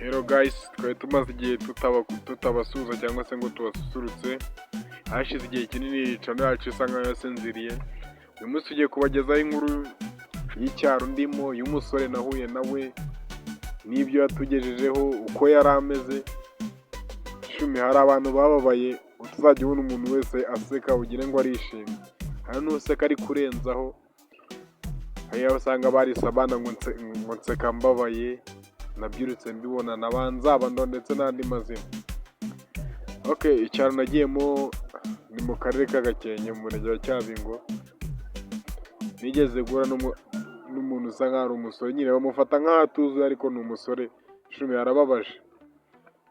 Hello guys, twari tumaze igihe tutabasuhuza cyangwa se ngo tubasusurutse. Hashize igihe kinini channel yacu isa nkaho yasinziriye. Uyu munsi tugiye kubagezaho inkuru y'icyaro ndimo, y'umusore nahuye nawe n'ibyo yatugejejeho, uko yari ameze. Shumi, hari abantu bababaye, utazajya ubona umuntu wese aseka ugire ngo arishimye. Hari n'useka ari kurenzaho, hari aho usanga barise abana ngo nseka mbabaye, nabyirutse mbibona na ba Nzabando ndetse n'andi mazina. Okay, icyaro nagiyemo ni mu karere ka Gakenke, mu murenge wa Cyabingo. Nigeze guhura n'umuntu usa nkaho ari umusore nyine, bamufata nkaho atuzuye ariko ni umusore. Shumi, yarababaje.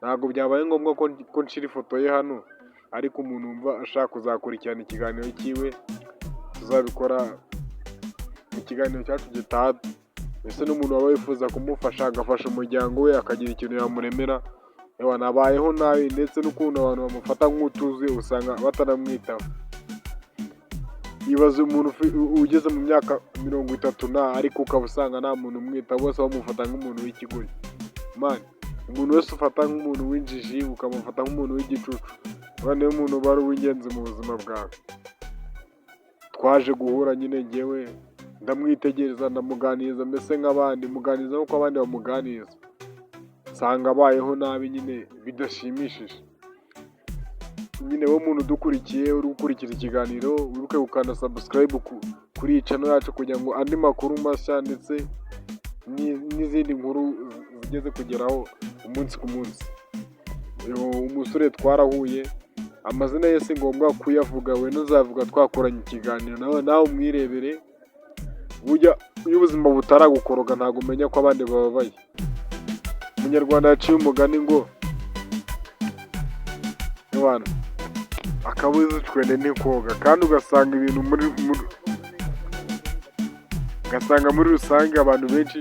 Ntabwo byabaye ngombwa ko nshira ifoto ye hano, ariko umuntu wumva ashaka kuzakurikirana ikiganiro cyiwe, tuzabikora mu kiganiro cyacu gitaha. Ndetse n'umuntu waba wifuza kumufasha, agafasha umuryango we, akagira ikintu yamuremera. Ewana, abayeho nabi, ndetse n'ukuntu abantu bamufata nk'utuzuye usanga batanamwitaho. Ibaze umuntu ugeze mu myaka 30 na, ariko ukaba usanga nta muntu umwitaho, bose bamufata nk'umuntu w'ikigoryi. Man, umuntu wese ufata nk'umuntu w'injiji, ukamufata nk'umuntu w'igicucu, uriya niwe muntu uba ari uw'ingenzi mu buzima bwawe. Twaje guhura nyine, njyewe ndamwitegereza, ndamuganiriza mbese nk'abandi, muganiriza nk'uko abandi bamuganiriza, nsanga abayeho nabi nyine bidashimishije. Nyine wowe muntu udukurikiye, uri gukurikira ikiganiro, wibuke gukanda subscribe kuri iyi channel yacu kugira ngo andi makuru mashya ndetse n'izindi nkuru zigeze kugeraho umunsi ku munsi. Uyu umusore twarahuye, amazina ye si ngombwa kuyavuga, we ntuzavuga, twakoranye ikiganiro nawe, nawe umwirebere. Burya iyo ubuzima butaragukoroga ntabwo umenya ko abandi bababaye. Umunyarwanda yaciye umugani ngo ewana akabuze icwende ntikoga, kandi ugasanga ibintu muri ugasanga muri rusange abantu benshi,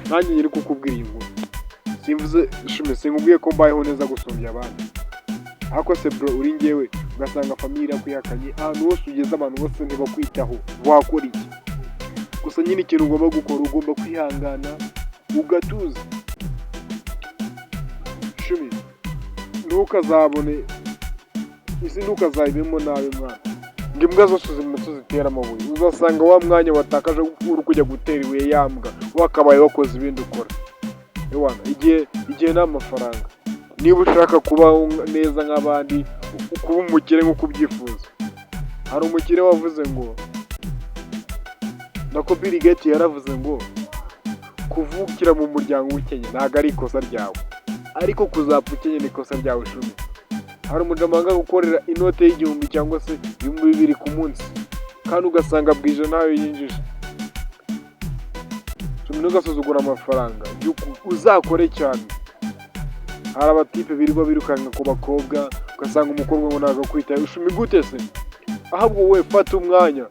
nanjye nyiri kukubwira iyi nkuru, simvuze shumi, sinkubwiye ko mbayeho neza gusumbya abandi, ariko se bro, uri njyewe, ugasanga famille irakwihakanye, ahantu hose ugeze abantu bose ntibakwitaho, wakora iki? Gusa nyine ikintu ugomba gukora, ugomba kwihangana ugatuza. Shumi, ntukazabone isi, ntukazayibemo nabi mwana, ngo imbwa zose zimutse zitera amabuye. Uzasanga wa mwanya watakaje uri kujya gutera ibuye ya mbwa wakabaye wakoze ibindi ukora. Ewana, igihe ni amafaranga. Niba ushaka kubaho neza nk'abandi, kuba umukire nk'uko ubyifuza, hari umukire wavuze ngo, nako Bill Gates yaravuze ngo kuvukira mu muryango ukennye ntabwo ari ikosa ryawe, ariko kuzapfa ukennye ni ikosa ryawe. Shumi, hari umujama wanga gukorera inote y'1000 cyangwa se 2000 ku munsi, kandi ugasanga bwije ntayo yinjije. Shumi, ntugasuzugure amafaranga, uzakore cyane. Hari abatipe birirwa birukanka ku bakobwa, ugasanga umukobwa ngo ntabwo akwitaye. Shumi, gute se? Ahubwo wowe fata umwanya.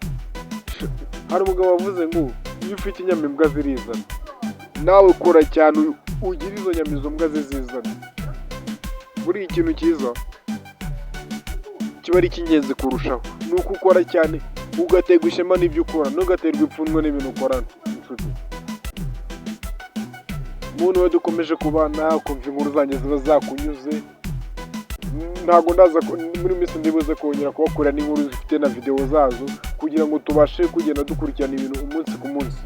Hari umugabo wavuze ngo iyo ufite inyama imbwa zirizana. Nawe kora cyane ugire izo nyama izo mbwa zizizana. Buriya ikintu cyiza kiba ari icy'ingenzi kurushaho ni uko ukora cyane, ugaterwa ishema n'ibyo ukora, ntugaterwe ipfunwe n'ibintu ukora. Inshuti, muntu we dukomeje kubana, kumva inkuru zanjye ziba zakunyuze, ntabwo ndaza muri minsi ndibuze kongera kubakorera n'inkuru zifite na videwo zazo, kugira ngo tubashe kugenda dukurikirana ibintu umunsi ku munsi.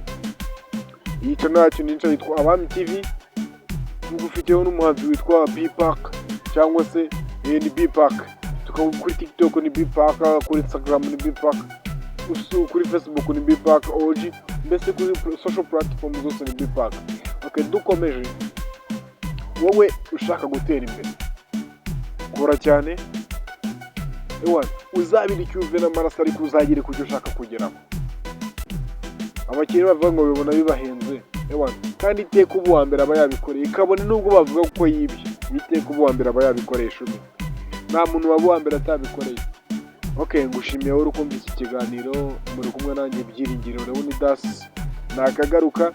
Iyi channel yacu ni nshya, yitwa Abami TV. Tugufiteho n'umuhanzi witwa B-Pack, cyangwa se ni B-Pack. Tukaba kuri TikTok ni B-Pack, kuri Instagram ni B-Pack, kuri Facebook ni B-Pack OG, mbese kuri social platform zose ni B-Pack. Okay, dukomeje. Wowe ushaka gutera imbere, kora cyane. Ewana, uzabira icyuve n'amaraso, ariko uzagere ku cyo ushaka kugeraho. Abakire bavuga ngo bibona bibahenze. Ewana, kandi iteka uba uwa mbere aba yabikoreye, kabone nubwo bavuga ko yibye, iteka uba uwa mbere aba yabikoreye. Undi nta muntu waba uwa mbere atabikoreye. Okay, ngushimiye wowe uri kumva iki kiganiro. Muri kumwe nanjye, Byiringiro Leonidas. Nakagaruka.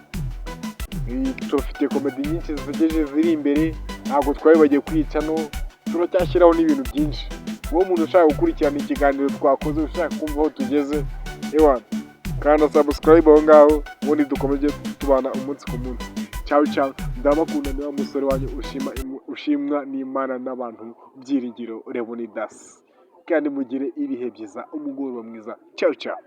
Tufite comedy nyinshi zisekeje ziri imbere, ntabwo twabibagiye kwica, no turacyashyiraho n'ibintu byinshi. Wowe muntu ushaka gukurikirana ikiganiro twakoze, ushaka kumva aho tugeze, ewana, kanda subscribe aho ngaho, ubundi dukomeze tubana umunsi ku munsi. Ciao ciao, ndabakunda. Ndabakunda. Niba musore wanyu ushima, ushimwa n'Imana n'abantu, Byiringiro Leonidas. Kandi mugire ibihe byiza, umugoroba mwiza. Ciao ciao.